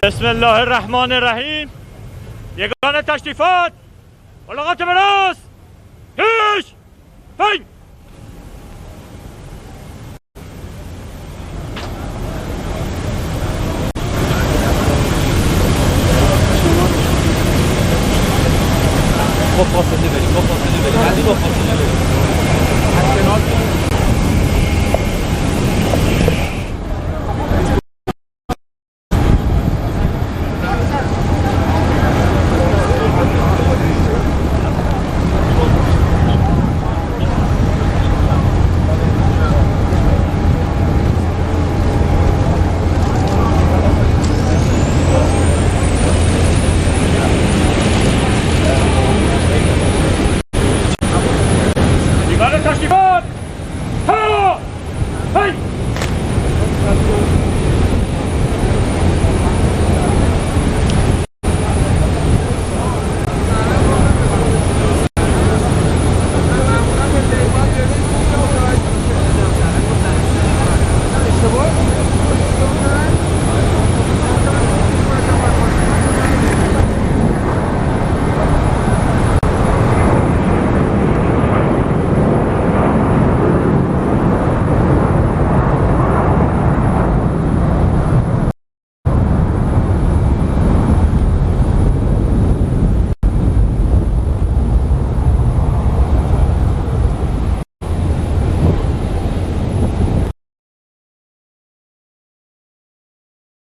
بسم الله الرحمن الرحیم. یگان تشریفات، ملاقات براست، پیش پنج. با فاصله بریم، با فاصله بریم، علی با فاصله بریم.